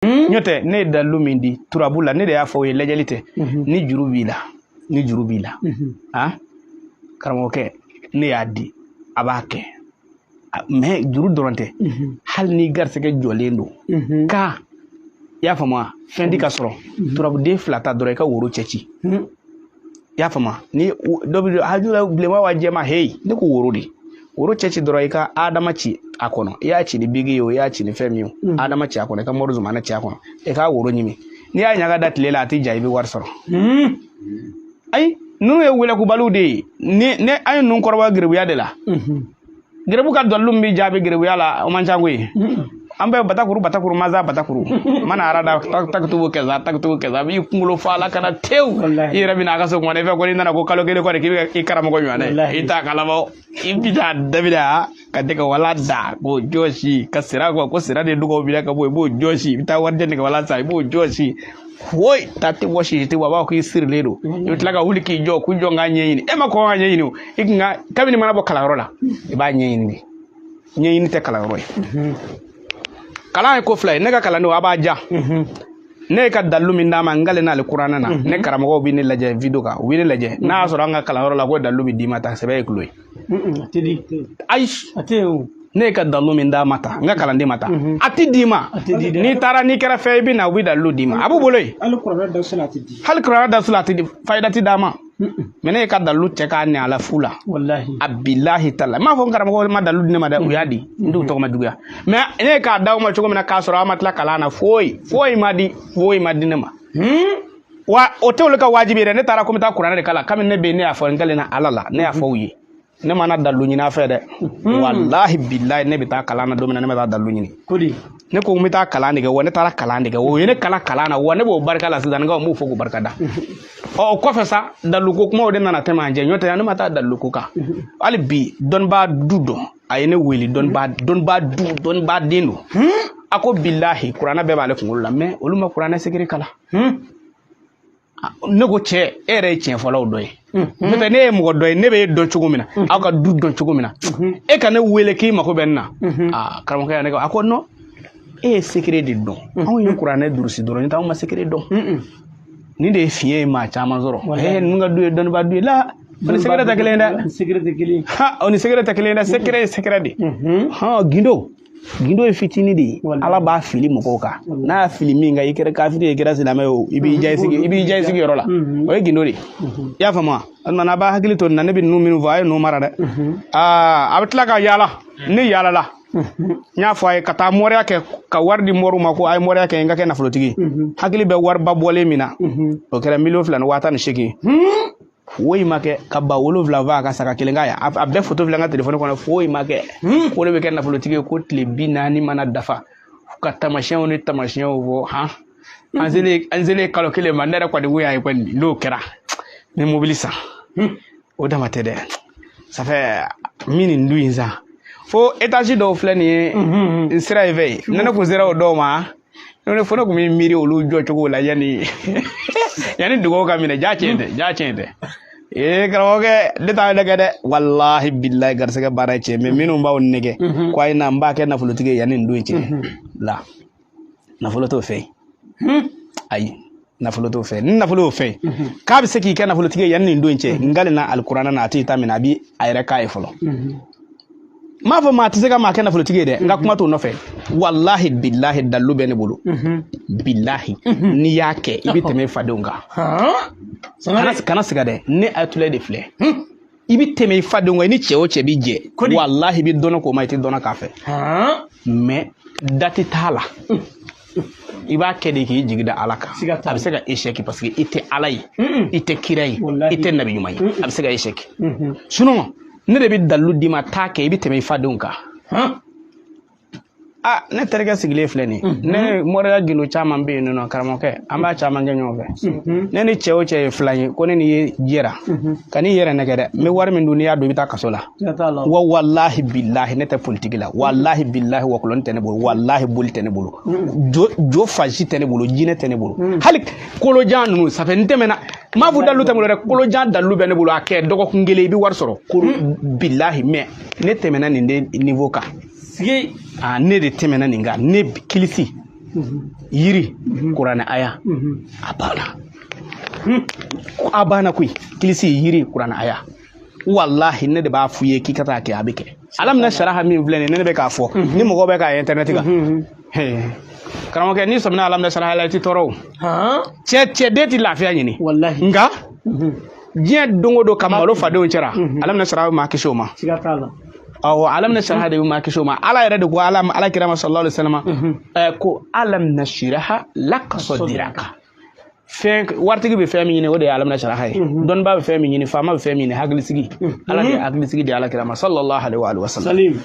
N'o tɛ, ne ye dalilu min di turabu la, ne de y'a fɔ o ye, lajɛli tɛ. Ni juru b'i la, ni juru b'i la, ah, karamɔgɔkɛ, ne y'a di, a b'a kɛ. Mais juru dɔrɔn tɛ, hali ni garisɛgɛ jɔlen don ka, i y'a faamu wa, fɛn ti ka sɔrɔ, turabuden 2 ta dɔrɔn, i ka woro cɛ ci. I y'a faamu wa? Ni dɔ bɛ haju la, bilenman wa jɛman, heyi, ne ko woro de, woro cɛ ci dɔrɔn, i ka adama ci a kɔnɔ. I y'a ci ni bigi ye o, i y'a ci ni fɛn min ye o, adama ci a kɔnɔ, i ka mori zumana ci a kɔnɔ, i k'a woro ɲimi. N'i y'a ɲaga da tile la, a tɛ ja, i bɛ wari sɔrɔ. Ayi, ninnu ye welekubaliw de ye. Ni ne an ye ninnu kɔrɔbɔ gerebuya de la. Gerebu ka dalilu min bɛ jaabi gerebuya la, o man ca koyi. An bɛ batakuru, batakuru maza, batakuru mana arada takutubu kɛza, takutubu kɛza, a b'i kunkolo fa la ka na tewu. I yɛrɛ bɛna a ka so kuma, i fɛ ko n'i nana ko kalo kelen kɔni k'i bɛ i karamɔgɔ ɲɔgɔn dɛ, i t'a kalama. I bɛ taa daminɛ ka tɛ ka wala da k'o jɔsi ka sira kɔ, ko sira de dugawu minɛ ka bɔ, i b'o jɔsi. I bɛ taa warijɛ nɛgɛ wala san, i b'o jɔsi. Foyi ta tɛ bɔ, sisi tɛ bɔ, a b'a fɔ k'i sirilen don. I bɛ tila ka wuli k'i jɔ ko jɔn k'a ɲɛɲini? E ma kɔn k'a ɲɛɲini o, i kun ka kabini mana bɔ kalanyɔrɔ la, i b'a ɲɛɲini de. Ɲɛɲini tɛ kalanyɔrɔ ye. Kalan ye ko fila ye. Ne ka kalandenw, a b'a ja, ne ye ka dalilu min d'a ma, n kalen n'ale kuranɛ na. Ne karamɔgɔw bɛ ne lajɛ vidéo kan, u bɛ ne lajɛ. N'a y'a sɔrɔ an ka kalanyɔrɔ la ko dalilu bɛ d'i ma, ta sɛbɛn ye kulo ye. Ayi, ne ye ka dalilu min d'a ma, ta n ka kalanden ma, ta a ti d'i ma. N'i taara, n'i kɛra fɛn, i bɛ na, u bɛ dalilu d'i ma, a b'u bolo yen. Hali kuranɛ da la a tɛ di. Hali kuranɛ da la a tɛ di, fayida ti d'a ma. Mais ne ye ka dalilu cɛ k'a nɛ a la fu la. A bilahi ta la, n m'a fɔ n karamɔgɔ ma dalilu di ne ma dɛ, u y'a di, n t'u tɔgɔ ma juguya. Mais ne ye k'a d'aw ma cogo min na, k'a sɔrɔ aw ma tila kalan na, foyi foyi ma di, foyi ma di ne ma. Wa o tɛ olu ka wajibi ye dɛ. Ne taara ko n bɛ taa kuranɛ de kalan, kabini ne bɛ yen, ne y'a fɔ n kelen na Ala la, ne y'a fɔ u ye, ne mana dalilu ɲini a fɛ dɛ. Walahi bilahi, ne bɛ taa kalan na don min na, ne bɛ taa dalilu ɲini. Ne ko n bɛ taa kalan de kɛ, wa ne taara kalan de kɛ, o ye ne kalan kalan na, wa ne b'o barika la sisan, nka n b'o fɔ k'o barika da. Ɔ, o kɔfɛ sa, dalilu ko kumaw de nana tɛmɛ an cɛ. N'o tɛ, ne ma taa dalilu ko kan. Hali bi, dɔnnibaa du dɔn, a ye ne wele, dɔnnibaa du, dɔnnibaa den don. A ko bilahi, kuranɛ bɛɛ b'ale kunkolo la, mais olu ma kuranɛ secret kalan. Ne ko cɛ, e yɛrɛ ye tiɲɛ fɔlaw dɔ ye. N'o tɛ, ne ye mɔgɔ dɔ ye, ne bɛ e dɔn cogo min na, aw ka du dɔn cogo min na, e ka ne wele k'i mako bɛ n na. Aa, karamɔgɔkɛ, ne ko, a ko non, e ye secret de dɔn, anw ye kuranɛ durusi dɔrɔn, n'o tɛ anw ma secret dɔn. Nin de ye fiɲɛ ye maa caman sɔrɔ. Ee, ninnu ka du ye dɔnnibaa du ye la, o ni secret tɛ kelen ye dɛ. Secret tɛ kelen. Ha, o ni secret tɛ kelen ye dɛ. Secret ye secret de. Hɔn, gindo gindo ye fitinin de ye. Ala b'a fili mɔgɔw kan. N'a y'a fili min kan, i kɛra kafiri ye, i kɛra silamɛ ye o, i b'i ja i sigi, i b'i ja i sigiyɔrɔ la. O ye gindo de ye, i y'a faamu wa? O tuma na, a b'a hakili to nin na. Ne bɛ ninnu minnu fɔ, a ye ninnu mara dɛ. Aa, a bɛ tila ka yaala. Ne yaalala, n y'a fɔ a ye, ka taa mɔriya kɛ, ka wari di moriw ma ko a ye mɔriya kɛ, n ka kɛ nafolotigi ye. Hakili bɛ wariba bɔlen min na, o kɛra 2,018 000 ye. Foyi ma kɛ. Ka ba 7 fa, ka saga kelen k'a ye, a bɛɛ foto filɛ n ka telefɔni kɔnɔ. Foyi ma kɛ. Ko ne bɛ kɛ nafolotigi ye, ko tile 40 mana dafa, ka tamasiyɛnw ni tamasiyɛnw fɔ. Han, an selen kalo kelen ma, ne yɛrɛ kɔni ko y'a ye kɔni, n'o kɛra ni mobili san, o dama tɛ dɛ. Ça fait min nin du in san fo étage dɔw filɛ nin ye, n sira yen fɛ yen. Ne kun sera o dɔw ma, ne fo ne kun bɛ miiri olu jɔcogo la yanni dugawu ka minɛ. Ja tiɲɛ tɛ, ja tiɲɛ tɛ. Ee, karamɔgɔkɛ, ne t'a nɛgɛ dɛ. Walahi bilahi, garisɛgɛ baara ye tiɲɛ. Mais minnu b'aw nɛgɛ ko a ye na, n b'a kɛ nafolotigi ye yanni nin don in cɛ la, nafolo t'o fɛ yen. Ayi, nafolo t'o fɛ. Ni nafolo y'o fɛ yen k'a bɛ se k'i kɛ nafolotigi ye yanni nin don in cɛ, n kalenna alikuranɛ na, a t'i ta minɛ, a b'i a yɛrɛ k'a ye fɔlɔ. N m'a fɔ maa tɛ se ka maa kɛ nafolotigi ye dɛ, n ka kuma t'o nɔfɛ. Walahi bilahi, dalilu bɛ ne bolo. Bilahi, n'i y'a kɛ, i bɛ tɛmɛ i fadenw kan. Kana siga dɛ. Ne Ayatulayi de filɛ, i bɛ tɛmɛ i fadenw kan. I ni cɛ o cɛ bɛ jɛ, walahi, i bɛ dɔnɔ k'o ma, i tɛ dɔnɔ k'a fɛ. Mais date t'a la, i b'a kɛ de k'i jigi da Ala kan. A bɛ se ka échec parce que i tɛ Ala ye, i tɛ kira ye, i tɛ nabi ɲuman ye. A bɛ se ka échec. Sinon ne de bɛ dalilu d'i ma, taa kɛ, i bɛ tɛmɛ i fadenw kan. Ah, ne terikɛ sigilen filɛ nin ye. Ne mɔriya gindo caman bɛ yen nɔ, karamɔgɔkɛ, an b'a caman kɛ ɲɔgɔn fɛ. Ne ni cɛ o cɛ ye filan ye, ko ne ni ye jɛra, ka n'i yɛrɛ nɛgɛ dɛ. N bɛ wari min dun, n'i y'a dun, i bɛ taa kaso la. Wa walahi bilahi, ne tɛ politiki la. Walahi bilahi, wɔkulɔni tɛ ne bolo. Walahi, boli tɛ ne bolo. Jo fasi tɛ ne bolo. Jinɛ tɛ ne bolo. Hali kolojan ninnu ça fait n tɛmɛna, n m'a fɔ dalilu tɛ n bolo dɛ. Kolojan dalilu bɛ ne bolo. A kɛ dɔgɔkun kelen, i bɛ wari sɔrɔ kolo, bilahi. Mais ne tɛmɛna nin de niveau kan. Sigi. Ah, ne de tɛmɛna nin kan. Ne kilisi Yiri, kuranɛ aya, a banna, a banna koyi. Kilisi, yiri, kuranɛ aya, walahi, ne de b'a f'u ye k'i ka taa kɛ, a bɛ kɛ. Alam nasaraha min filɛ nin ye, ne bɛ k'a fɔ ni mɔgɔw bɛ k'a internet kan. Karamɔgɔkɛ, n'i sɔmina alam nasaraha la, i ti tɔɔrɔ o. Cɛ, cɛ den ti lafiya ɲini. Wallahi. Nka diɲɛ don o don ka malo fadenw cɛra, alam nasaraha bɛ maa kisi o ma. Siga t'a la. Awɔ, alam nasaraha de bɛ maa kisi o ma. Ala yɛrɛ de ko ala ala kira ma sallallahu alaihi wasallam ko alam nasiraha laka sadiraka. Fɛn waritigi bɛ fɛn min ɲini, o de ye alam nasaraha ye. Dɔnnibaa bɛ fɛn min ɲini, faama bɛ fɛn min ɲini, hakilisigi. Ala de ye hakilisigi di ala kira ma sallallahu alaihi wa sallam. Salim.